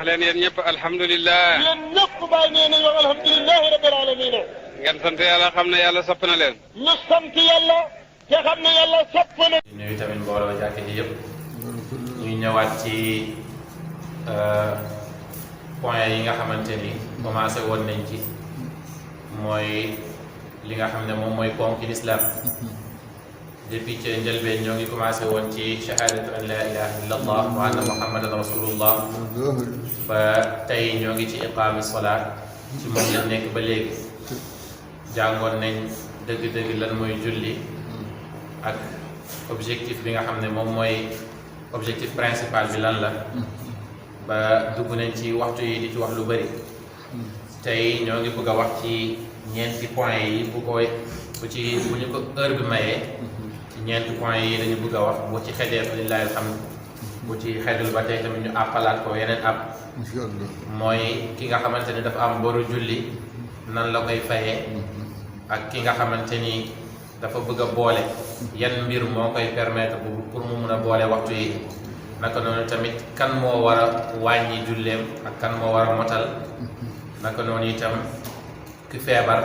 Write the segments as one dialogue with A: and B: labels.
A: leen yéen ñëpp alhamdulilah.
B: yéen ñëpp bàyyi nee nañu alhamdulilahi rabbil alamin.
A: ngeen sant yàlla xam ne yàlla sopp na leen.
B: ñu sant yàlla te xam ne yàlla sopp na.
C: ñu nuyu tamit mbooloo jàkk ji yëpp. ñuy ñëwaat ci point yi nga xamante ni commencé woon nañ ci mooy li nga xam ne moom mooy ponk l'islam. depuis ci njëlbeen ñoo ngi commencé woon ci shahadatu an la ilaha illa allah wa anna muhammadan rasulullah ba tey ñoo ngi ci iqaami salaat ci moom lañ nekk ba léegi jàngoon nañ dëgg-dëgg lan mooy julli ak objectif bi nga xam ne moom mooy objectif principal bi lan la ba dugg nañ ci waxtu yi di ci wax lu bëri tey ñoo ngi bëgg a wax ci ñeenti point yi bu ñu ko heure bi mayee ñeenti point yi dañu bëgg a wax bu ci xedee fa lillahi alhamd bu ci xedul ba tey tamit ñu àppalaat ko yeneen ab mooy ki nga xamante ni dafa am boru julli nan la koy fayee ak ki nga xamante ni dafa bëgg a boole yan mbir moo koy permettre pour mu mun a boole waxtu yi naka noonu tamit kan moo war a wàññi julleem ak kan moo war a motal naka noonu itam ki feebar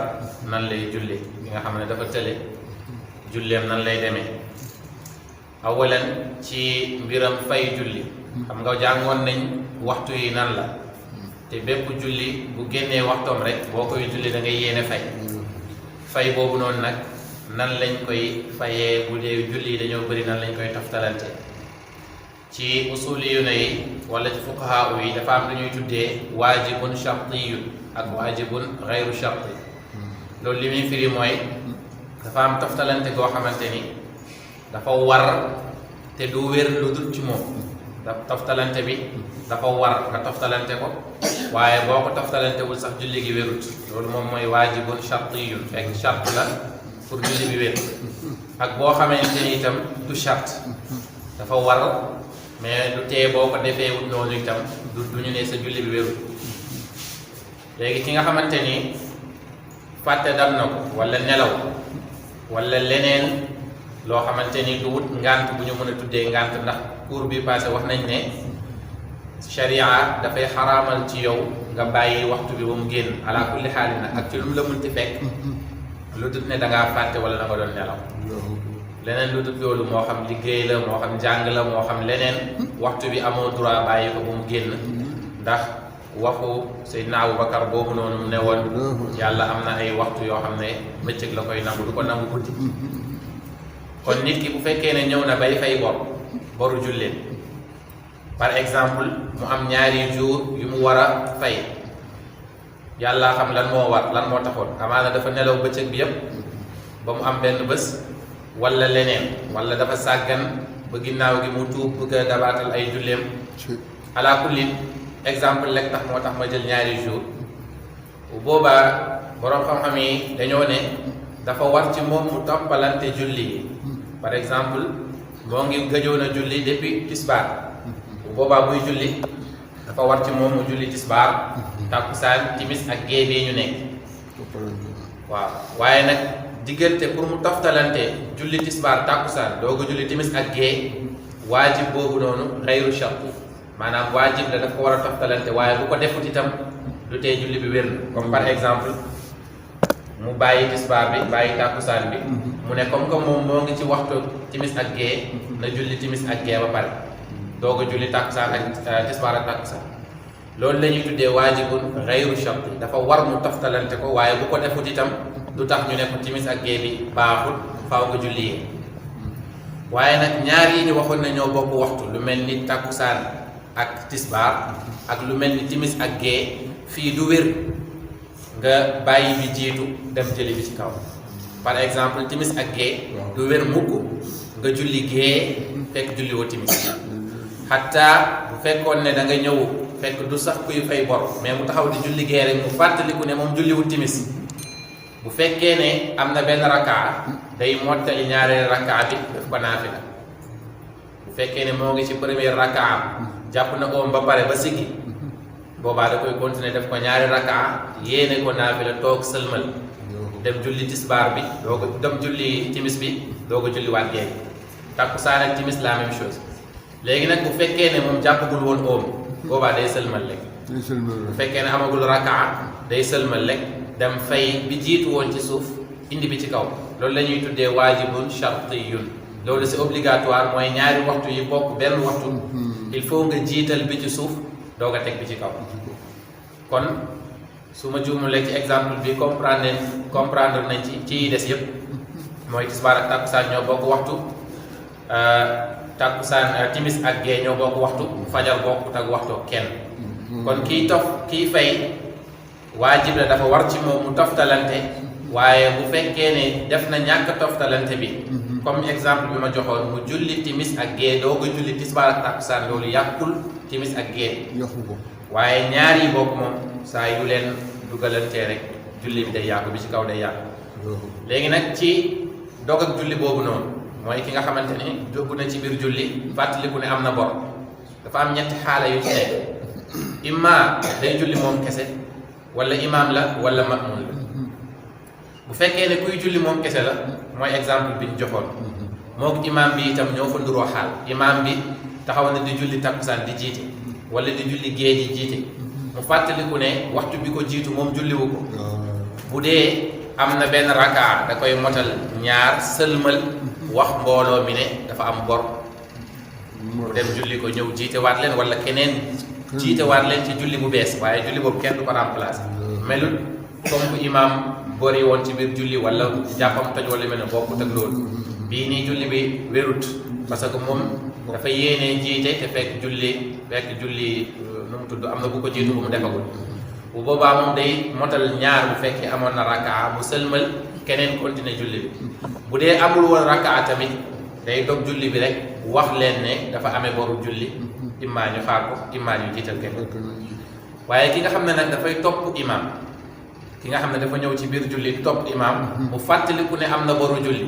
C: nan lay julli ki nga xam ne dafa tële julleem nan lay demee awalan ci mbiram fay julli xam nga jàngoon nañ waxtu yi nan la te bépp julli bu génnee waxtoom rek boo koy julli da ngay yéene fay boobu noonu nag nan lañ koy fayee bu dee julli dañoo bëri nan lañ koy toftalante ci usuliyuna yi wala ci fuqahaa yi dafa am lu ñuy tuddee waajibun shartiyun ak waajibun xayru sharti loolu li muy firi mooy dafa am toftalante goo xamante ni dafa war te du wér lu dul ci moom toftalante bi dafa war nga toftalante ko waaye boo ko toftalantewul sax julli gi wérut loolu moom mooy waajibun shartiyun fekk shart la pour julli bi wér ak boo xamante ni itam du shart dafa war mais du tee boo ko defee wut noonu itam du ñu ne sa julli bi wérut léegi ki nga xamante ni fàtte dam na ko wala nelaw wala leneen loo xamante ni du wut ngant bu ñu mën a tuddee ngant ndax cours bi passé wax nañ ne sharia dafay xaraamal ci yow nga bàyyi waxtu bi ba mu génn ala kulli xaali nag ak ci lu mu la munti fekk lu dut ne da ngaa fàtte wala da nga doon nelaw leneen lu dut loolu moo xam liggéey la moo xam jàng la moo xam leneen waxtu bi amoo droit bàyyi ko ba mu génn ndax waxu Seydina Aboubacar boobu noonu mu ne woon yàlla am na ay waxtu yoo xam ne bëccëg la koy nangu du ko nangu guddi kon nit ki bu fekkee ne ñëw na bay fay boru julleen par exemple mu am ñaari jour yu mu war a fay yàlla xam lan moo taxoon amaana dafa nelaw bëccëg bi yépp ba mu am benn bés wala leneen wala dafa sàggan ba ginnaaw gi mu tuub bëgg a dabaatal ay julleem ala kulli exemple lekk tax moo tax ma jël ñaari jour bu boobaa boroom xam-xam yi dañoo ne dafa war ci moom mu toppalante julli yi par exemple moo ngi gëjoon a julli depuis tisbaar bu boobaa buy julli dafa war ci moom mu julli tisbaar takkusaan timis ak gée bii ñu nekk waaw waaye nag diggante pour mu toftalante julli tisbaar takkusaan doo ko julli timis ak gée waajib boobu noonu xayru shart maanaam waajib la dafa war a toftalante waaye bu ko defut itam du tee julli bi wér na comme par exemple mu bàyyi tisbaar bi bàyyi takkusaan bi mu ne comme que moom moo ngi ci waxtu timis ak gée na julli timis ak gée ba pare doo ko julli takkusaan ak tisbaar ak takkusaan loolu la ñuy tuddee waajibun xayru shart dafa war mu toftalante ko waaye bu ko defut itam du tax ñu ne ko timis ak gée bi baaxul faaw nga julli yee waaye nag ñaar yi ñu waxoon na ñoo bokk waxtu lu mel ni takkusaan ak tisbaar ak lu mel ni timis ak gée fii du wér nga bàyyi bi jiitu dem jëli bi ci kaw par exemple timis ak gée du wér mukk nga julli gée fekk julli woo timis xataa bu fekkoon ne da nga ñëw fekk du sax kuy fay bor mais mu taxaw di julli gée rek mu fàttaliku ne moom julliwul timis bu fekkee ne am na benn rakkaa day mottali ñaareelu rakkaa bi daf ko naafila bu fekkee ne moo ngi ci première rakkaa jàpp na oom ba pare ba siggi boobaa da koy continuer def ko ñaari rakkaa yéene ko naafila toog sëlmal dem julli tisbaar bi doo ko dem julli timis bi doo ko julli waat gee takkusaan ak timis la même chose léegi nag bu fekkee ne moom jàppagul woon oom boobaa day sëlmal lekk bu fekkee ne amagul rakaa day sëlmal lekk dem fay bi jiitu woon ci suuf indi bi ci kaw loolu la ñuy tuddee waajibun shartiyun loolu c'est obligatoire mooy ñaari waxtu yi bokk benn waxtu il faut nga jiital bi ci suuf doog a teg bi ci kaw kon su ma juumulee ci exemple bi comprendre nañ ci yi des yëpp mooy tisbaar ak takkusaan ñoo bokk waxtu takkusaan timis ak gee ñoo bokk waxtu fajar bokkut ak waxtu kenn kon kii fay waajib la dafa war ci moom mu toftalante waaye bu fekkee ne def na ñàkk toftalante bi comme exemple bi ma joxoon mu julli timis ak gee doog a julli tisbaar ak takkusaan loolu yàqul timis ak gee waaye ñaar yi bokk moom saa yu leen dugalantee rek julli bi day yàqu bi ci kaw day yàqu léegi nag ci dog ak julli boobu noonu mooy ki nga xamante ni dugg na ci biir julli fàttaliku ne am na bor dafa am ñetti xaala yu ci nekk imma day julli moom kese wala imaam la wala ma'muum la bu fekkee ne kuy julli moom kese la mooy exemple bi ñu joxoon mook imaam bi itam ñoo fa nduroo xaal imaam bi taxaw na di julli takkusaan di jiite wala di julli gée di jiite mu fàttaliku ne waxtu bi ko jiitu moom julliwu ko bu dee am na benn rakaa da koy motal ñaar sëlmal wax mbooloo mi ne dafa am bor mu dem julli ko ñëw jiite waat leen wala keneen jiite waat leen ci julli bu bees waaye julli boobu kenn du ko remplacer melul comme bu imaam bori woon ci biir julli wala jàppam toj wala mel ne bokkut ak loolu bii nii julli bi wérut parce que moom dafa yéenee jiite te fekk julli nu mu tudd am na bu ko jiitu bu mu defagul bu boobaa moom day motal ñaar bu fekkee amoon na rakaa mu sëlmal keneen continuer julli bi bu dee amul woon rakaa tamit day dog julli bi rek wax leen ne dafa amee boru julli immaa ñu xaar ko immaa ñu jiital kenn waaye ki nga xam ne nag dafay topp imaam ki nga xam ne dafa ñëw ci biir julli di topp imaam mu fàttaliku ne am na boru julli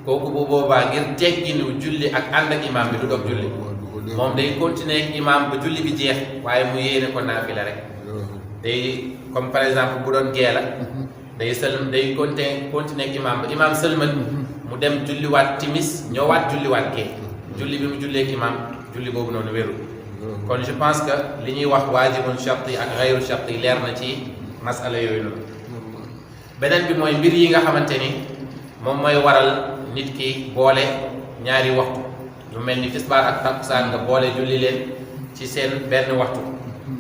C: kooku bu boobaa ngir tegginu julli ak ànd ak imaam bi du dog julli moom day continuer ak imaam ba julli bi jeex waaye mu yéene ko naafila rek day comme par exemple bu doon gee la day continuer ak imaam ba imaam sëlmal mu dem julliwaat timis ñëwaat julliwaat gee julli bi mu jullee ak imaam julli boobu noonu wérul kon je pense que li ñuy wax waajibun sharti ak xayru sharti leer na ci masala yooyu noonu beneen bi mooy mbir yi nga xamante ni moom mooy waral nit ki boole ñaari waxtu lu mel ni tisbaar ak takkusaan nga boole julli leen ci seen benn waxtu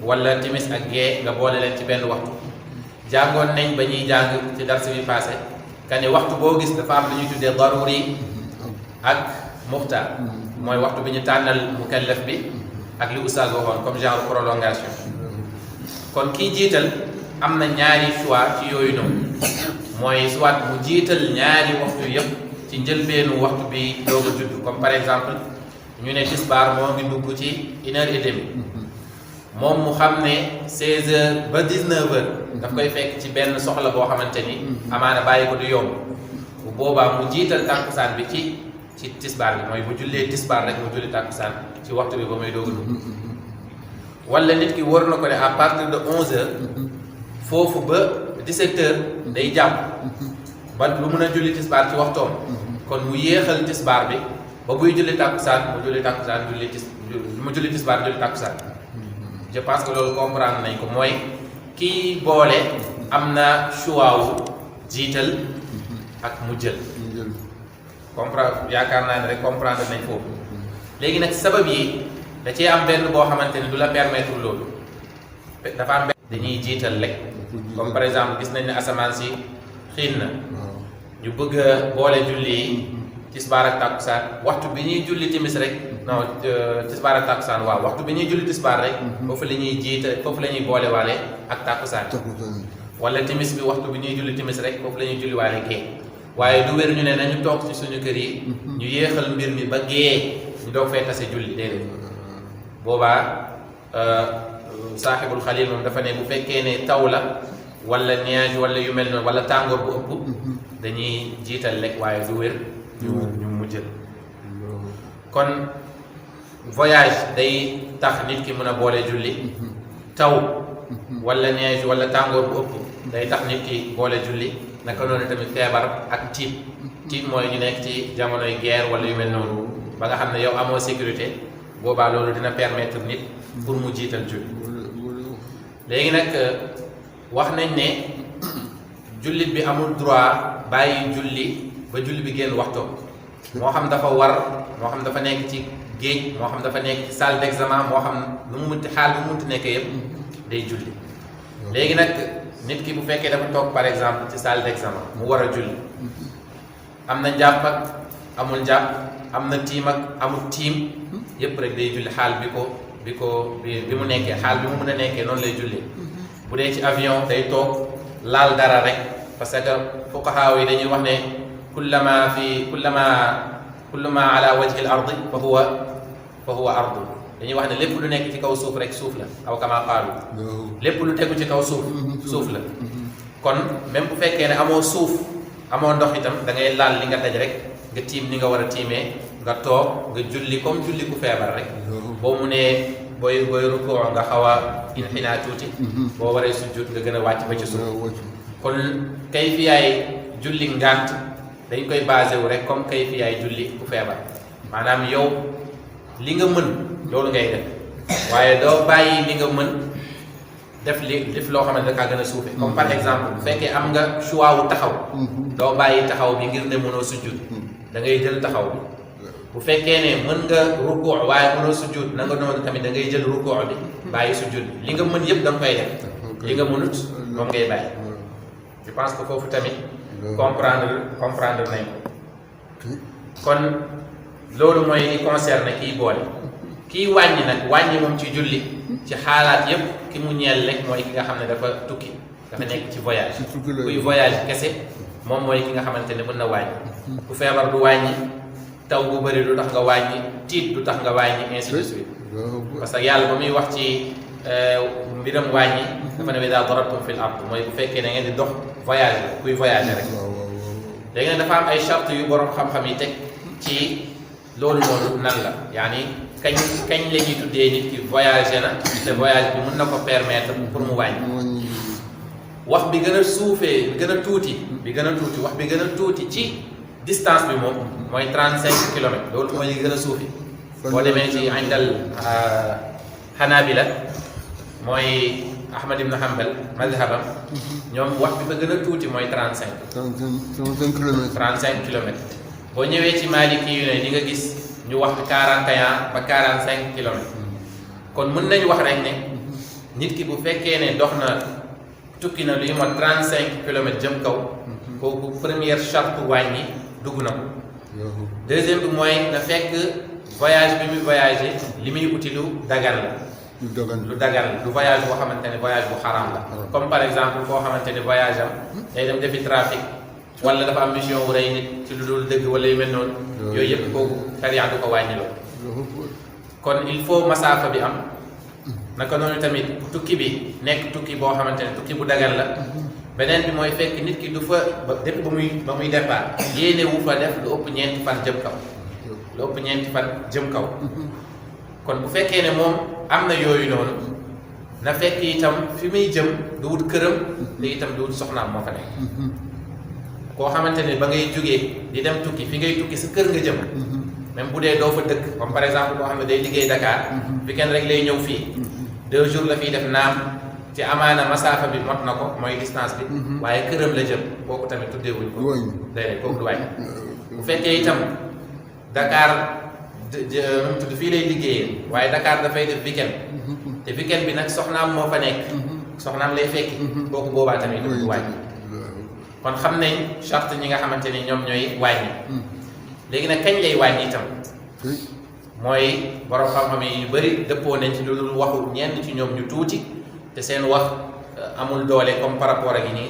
C: wala timis ak gee nga boole leen ci benn waxtu jàngoon nañ ba ñuy jàng ci dars bi passé ka ni waxtu boo gis dafa am lu ñuy tuddee daruri ak muxtaar mooy waxtu bi ñu tànnal mukallaf bi ak li oustaz waxoon comme genre prolongation kon kii jiital am na ñaari choix ci yooyu noonu mooy soit mu jiital ñaari waxtu yëpp ci njëlbeenu waxtu bi doog a judd comme par exemple ñu ne tisbaar moo ngi dugg ci 1h30 moom mu xam ne 16h ba 19h daf koy fekk ci benn soxla boo xamante ni amaana bàyyi ko du yomb bu boobaa mu jiital tàkkusaan bi ci tisbaar bi mooy bu jullee tisbaar rek mu julli tàkkusaan ci waxtu bi ba muy doog a dugg wala nit ki war na ko ne à partir de 11h foofu ba 17h day jàpp ba lu mun a julli tisbaar ci waxtoom kon mu yéexal tisbaar bi ba buy julli tàkkusaan mu julli tàkkusaan mu julli tisbaar julli tàkkusaan je pense que loolu comprendre nañ ko mooy kii boole am na choix wu jiital ak mu jël comprendre yaakaar naa ne rek comprendre nañ foofu léegi nag sabab yi da cee am benn boo xamante ne du la permettre loolu dafa am benn dañuy jiital rek comme par exemple gis nañ ne asamaan si xiin na ñu bëgg a boole julli yi tisbaar ak takkusaan waxtu bi ñuy julli timis rek non tisbaar ak takkusaan waaw waxtu bi ñuy julli tisbaar rek foofu la ñuy foofu la ñuy boole waale ak takkusaan wala timis bi waxtu bi ñuy julli timis rek foofu la ñuy julli waale gée waaye du wér ñu ne nañu toog ci suñu kër yi ñu yéexal mbir mi ba gée ñu doog fay tase julli déedéet boobaa saaxibul xalil moom dafa ne bu fekkee ne taw la wala nuage wala yu mel noonu wala tàngoor bu ëpp dañuy jiital rek waaye du wér ñu mu jël kon voyage day tax nit ki mën a boole julli taw wala neige wala tàngoor bu ëpp day tax nit ki boole julli naka noonu tamit feebar ak tiit mooy ñu nekk ci jamonoy guerre wala yu mel noonu ba nga xam ne yow amoo sécurité boobaa loolu dina permettre nit pour mu jiital julli léegi nag wax nañ ne jullit bi amul droit bàyyi julli ba julli bi génn waxtoom moo xam dafa war moo xam dafa nekk ci géej moo xam dafa nekk ci salle d'examen moo xam lu mu munti xaal lu mu munti nekkee yëpp day julli léegi nag nit ki bu fekkee dafa toog par exemple ci salle d'examen mu war a julli am na njàpp ak amul njàpp am na tiim ak amul tiim yëpp rek day julli xaal bi mu nekkee xaal bi mu mën a nekkee noonu lay julli bu dee ci avion day toog laal dara rek parce que fuqahaa yi dañuy wax ne kullama ala wajhi al ardi fa huwa ardu dañuy wax ne lépp lu nekk ci kaw suuf rek suuf la aw kama qaalu lépp lu tegu ci kaw suuf la kon même bu fekkee ne amoo suuf amoo ndox itam da ngay laal li nga daj rek nga tiim ni nga war a tiimee nga toog nga julli comme julli ku feebar rek boo mu nee booy rukoo nga xaw a inxinaa tuuti boo waree sujjuut nga gën a wàcc ba ci suuf kon kayfiyaay julli ngànt dañ koy basé wu rek comme kayfiyaay julli ku feebar maanaam yow li nga mën loolu ngay def waaye doo bàyyi li nga mën def loo xamante ne da kaa gën a suufe comme par exemple bu fekkee am nga choix wu taxaw doo bàyyi taxaw bi ngir ne mënoo sujjuut da ngay jël taxaw bi bu fekkee ne mën nga rukoo waaye mënoo sujjuut na nga noonu tamit da ngay jël rukoo bi bàyyi sujjuut bi li nga mën yëpp da nga koy def li nga mënut moom ngay bàyyi je pense que foofu tamit comprendre nañ ko kon loolu mooy li concerne kii boole kii wàññi nag wàññi moom ci julli ci xaalaat yëpp ki mu ñeel rek mooy ki nga xam ne dafa tukki dafa nekk ci voyage kuy voyage kese moom mooy ki nga xamante ne mën na wàññi ku feebar du wàññi taw bu bëri du tax nga wàññi tiit du tax nga wàññi ainsi de suite parce que yàlla ba muy wax ci mbiram wàññi dafa ne idaa darabtum fil ard mooy bu fekkee ne ngeen di dox voyage kuy voyage rek léegi nag dafa am ay charte yu borom xam-xam yi teg ci loolu noonu nan la yaani kañ la ñuy tuddee nit ki voyagé na te voyage bi mën na ko permettre pour mu wàññi wax bi gën a suufee bi gën a tuuti wax bi gën a tuuti ci distance bi moom mooy 35 kilomètres loolu mooy li gën a suufi boo demee ci indal Hanabila mooy Ahmad ibn Hanbal madhabam ñoom wax bi fa gën a tuuti mooy 35 kilomètres boo ñëwee ci Maliki yu ne di nga gis ñu wax 41 ba 45 kilomètres kon mën nañu wax rek ne nit ki bu fekkee ne dox na tukki na luy mot 35 kilomètres jëm kaw kooku première charte wàññi dugg na ko deuxième bi mooy na fekk voyage bi muy voyagé li muy uti lu dagan la lu dagan la du voyage boo xamante ne voyage bu xaraam la comme par exemple koo xamante ne voyage am day dem defi trafic wala dafa am mission wu rey nit ci lu dul dëgg wala yu mel noonu yooyu yëpp kooku sharia du ko wàññiloo kon il faut masaafa bi am naka noonu tamit tukki bi nekk tukki boo xamante ne tukki bu dagan la beneen bi mooy fekk nit ki du fa depuis ba muy départ yéene wu fa def lu ëpp ñeenti fan jëm kaw kon bu fekkee ne moom am na yooyu noonu na fekk itam fi muy jëm du wut këram li itam du wut soxnaam moo fa nekk koo xamante ne ba ngay jógee di dem tukki fi ngay tukki sa kër nga jëm même bu dee doo fa dëkk comme par exemple koo xam ne day liggéey Dakar weekend rek lay ñëw fii 2 jours la fiy def naam ci amaana masaafa bi mot na ko mooy distance bi waaye këram la jëm kooku tamit tuddeewuñ ko déedéet kooku du wàññi bu fekkee itam Dakar mu tudd fii lay liggéeyee waaye Dakar dafay def weekend te weekend bi nag soxnaam moo fa nekk soxnaam lay fekki kooku boobaa tamit du wàññi kon xam nañ charte ñi nga xamante ni ñoom ñooy wàññi léegi nag kañ lay wàññi itam mooy borom xam-xam yi yu bëri dëppoo nañ ci lu dul waxu ñenn ci ñoom ñu tuuti te seen wax amul doole comme par rapport ak yi nii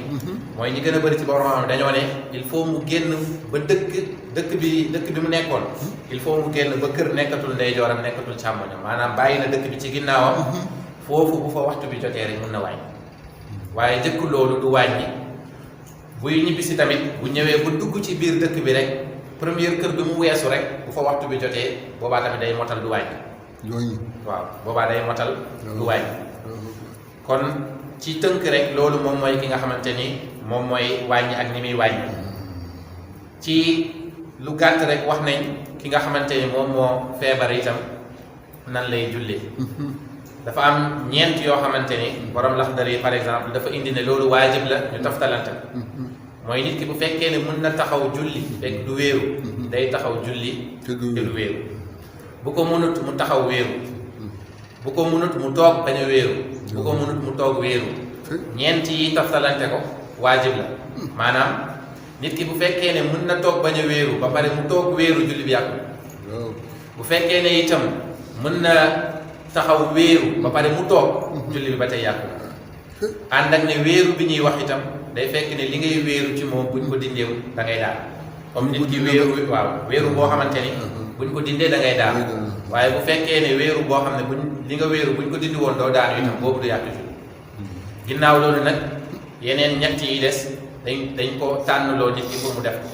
C: mooy ñi gën a bëri ci borom xam-xam dañoo ne il faut mu génn ba dëkk bi mu nekkoon il faut mu génn ba kër nekkatul ndeyjooram nekkatul càmmoñam maanaam bàyyi na dëkk bi ci ginnaawam foofu bu fa waxtu bi jotee rek mun na wàññi waaye jëkk loolu du wàññi buy ñibbisi tamit bu ñëwee ba dugg ci biir dëkk bi rek première kër bi mu weesu rek bu fa waxtu bi jotee boobaa tamit day motal du wàññi waaw boobaa day motal du wàññi kon ci tënk rek loolu moom mooy ki nga xamante ni moom mooy wàññi ak ni muy wàññi ci lu gàtt rek wax nañ ki nga xamante ni moom moo feebar itam nan lay jullee dafa am ñeent yoo xamante ni borom Laxdari yi par exemple dafa indi ne loolu waajib la ñu toftalante mooy nit ki bu fekkee ne mën na taxaw julli fekk du wéeru day taxaw julli te du wéeru bu ko mënut mu taxaw wéeru bu ko mënut mu toog bañ a wéeru bu ko mënut mu toog wéeru ñeent yi toftalante ko waajib la maanaam nit ki bu fekkee ne mën na toog bañ a wéeru ba pare mu toog wéeru julli bi yàqu bu fekkee ne itam mën na taxaw wéeru ba pare mu toog julli bi ba tey yàqu ànd ak ne wéeru bi ñuy wax itam day fekk ne li ngay wéeru ci moom buñ ko dindeew da ngay daal comme nit ki wéeru waaw wéeru boo xamante ni buñ ko dindee da ngay daal waaye bu fekkee ne wéeru boo xam ne buñ li nga wéeru buñ ko dindi woon doo daanu itam boobu du yàq julli ginnaaw loolu nag yeneen ñett yi des dañ ko tànnloo nit ki pour mu def ko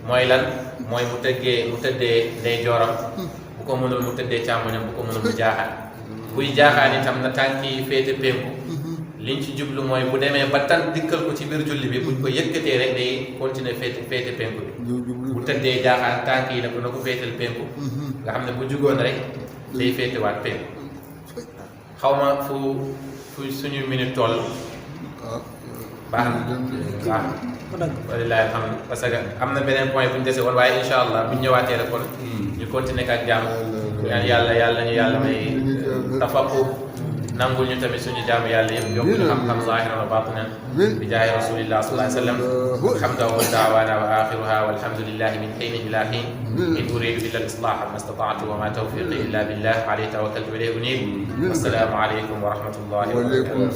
C: mooy lan mooy mu tëddee ndey jooram bu ko mënul mu tëddee càmmoñam bu ko mënul mu jaaxaan buy jaaxaan itam na tànk yi féete penku liñ ci jublu mooy bu demee ba tan dikkal ko ci biir julli bi buñ ko yëkkatee rek day continuer féete penku bi bu tëddee jaaxaan tànk yi na ko féetal penku nga xam ne bu jugoon rek day féetewaat penku xaw ma fu suñu minute toll baax na walilahi alhamdu parce que am na beneen point bu ñu dese woon waaye incha allah bu ñu ñëwaatee rek kon ñu continuer ak jàmm ñaan yàlla ñu yàlla may tafaqu nangul ñu tamit suñu jaamu yàlla yëpp yokk ñu xam-xam zahiran wa batinan bi jaahi rasulillah sallallahu alayhi wa sallam hamdan wa da'wana wa akhiruha walhamdulillahi min hinin ila hin in uridu illa al-islaha ma istata'tu wa ma tawfiqi illa billah alayhi tawakkaltu wa ilayhi unib wassalamu alaykum wa rahmatullahi wa barakatuh.